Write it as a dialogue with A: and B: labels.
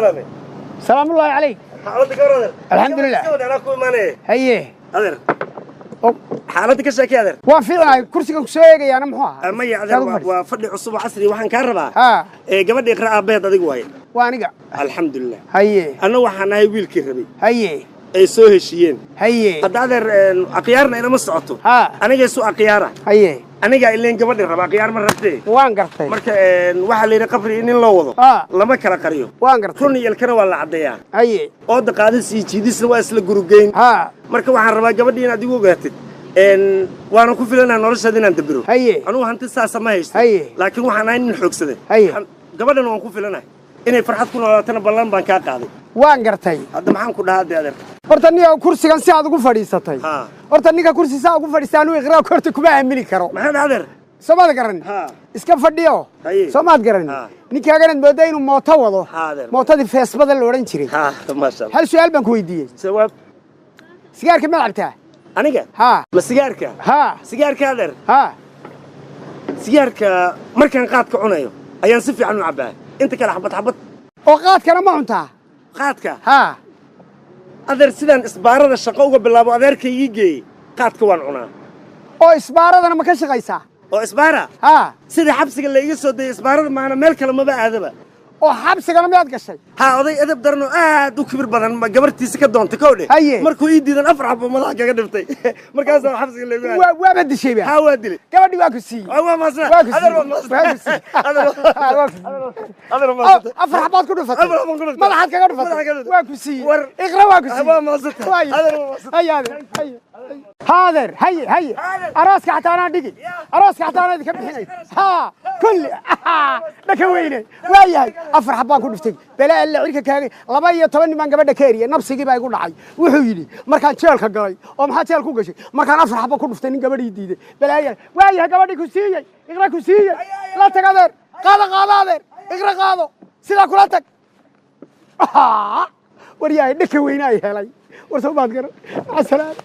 A: Salaamay.
B: Salaamullaahi calayk.
A: Xaaladda ka war, adeer?
B: Alxamdulilah.
A: Iska wada, anaa ku imaanaya.
B: Haye.
A: Adeer, xaaladda ka sheekay, adeer.
B: Waan fiicnahay. Kursigan ku soo eegayaana muxuu ahaa?
A: Maya adeer, waa fadhi cusub oo casri. Waxaan kaa rabaa ee gabadha Iqra aabbeed adigu waaye.
B: Waa aniga.
A: Alxamdulilah.
B: Haye.
A: Anna waxaan ahay wiilkii rabay
B: Haye.
A: ay soo heshiiyeen.
B: Haye.
A: Hadda adeer, akhyaarna ilama socoto. Aniga isu akhyaara.
B: Haye.
A: Anigaa ileen gabadhi raba, akhyaar ma rabtee.
B: Waan gartay.
A: Marka waxaa la yidhi qabri in loo wado lama kala qariyo.
B: Waan gartay.
A: Run iyo ilkana waa la caddeeyaa.
B: Haye.
A: Ooda qaadis iyo jiidisna waa isla gurugeyn. Marka waxaan rabaa gabadhii inaad igu ogaatid, waana ku filanaa nolosheeda inaan dabiro.
B: Haye.
A: Anugu hanti saasa ma haysto.
B: Haye.
A: Laakiin waxaan ahay nin xoogsade.
B: Haye.
A: Gabadhana waan ku filanahay inay farxad ku noolaatana, ballan baan kaa qaaday.
B: Waan gartay.
A: Hadda maxaan ku dhahaa dee, adeer?
B: Horta ninka kursigan si aad ugu fadhiisatay, horta ninka kursi saa ugu fadhiista anuu Iqraa horta kuma aamini karo.
A: Maxaa dhaha, adeer?
B: Soomaad garan, iska fadhiyo. Soomaad garan, ninkaaganaad mooddaa inuu mooto wado.
A: Adeer.
B: Mootadii feesbada la odhan jiray.
A: Maasha Allah.
B: Hal su-aal baan ku weydiiyey.
A: Jawaab.
B: Sigaarka ma cabtaa?
A: Aniga?
B: Ha.
A: Ma sigaarka?
B: Ha.
A: Sigaarka, adeer?
B: Ha.
A: Sigaarka markaan qaadka cunayo ayaan si fiican u cabbaa, inta kale xabad xabad.
B: Oo qaadkana ma cuntaa?
A: Qaadka?
B: Ha.
A: Adeer, sidaan isbaarada shaqo uga bilaabo adeerka ii geeyey, qaadka waan cunaa.
B: Oo isbaaradana ma ka shaqaysaa?
A: Oo isbaara?
B: Ha.
A: Sida xabsiga la iga soo dayay isbaarada maana meel kale maba aadaba.
B: Oo xabsigana miyaad gashay?
A: Ha, oday edeb daran oo aad u kibir badan ma gabartiisa ka doontay kow dhe.
B: Haye.
A: Markuu ii diidan afar xabo madaxa kaga dhiftay, markaasaa xabsiga laygu aaday.
B: Waaba dishayba?
A: Ha, waa dilay.
B: Gabadhii waa ku siiyey?
A: Waa maasna.
B: Waa ku
A: Adeer,
B: siiyey.
A: waa maasna.
B: Waa ku siiyey.
A: Adeer,
B: Waa ku siiyey.
A: adeer, waa maasna.
B: Afar xabaad ku dhufatay?
A: Afar xabaan ku dhuftay.
B: Madaxaad kaga
A: Madaxa
B: dhufatay?
A: kaga dhuftay.
B: Waa ku siiyey.
A: War.
B: Iqra waa ku siiyey.
A: Waa maasanta.
B: Waaye.
A: Adeer, waa maasanta.
B: Haye adeer, haye. Haadeer, haye haye, arooska xataa anaa dhigi, arooska xataa anaa idinka bixinay. Ha kulli dhaka weyne waa yahay. Afar xabaan ku dhuftay, balaa alla cirka kaagay. 12 nin baan gabadha ka eriyay, nabsigii baa igu dhacay. Wuxuu yidhi markaan jeelka galay. Oo maxaa jeel ku gashay? Markaan afar xaba ku dhuftay nin gabadhii diiday. Balaa waa yahay, gabadhii ku siiyey, Iqra ku siiyey. La tag adeer, qaado qaado adeer, Iqra qaado, sidaa kula tag. War yahay, dhaka weyne ay helay. War soo baad garan. Maca salaama.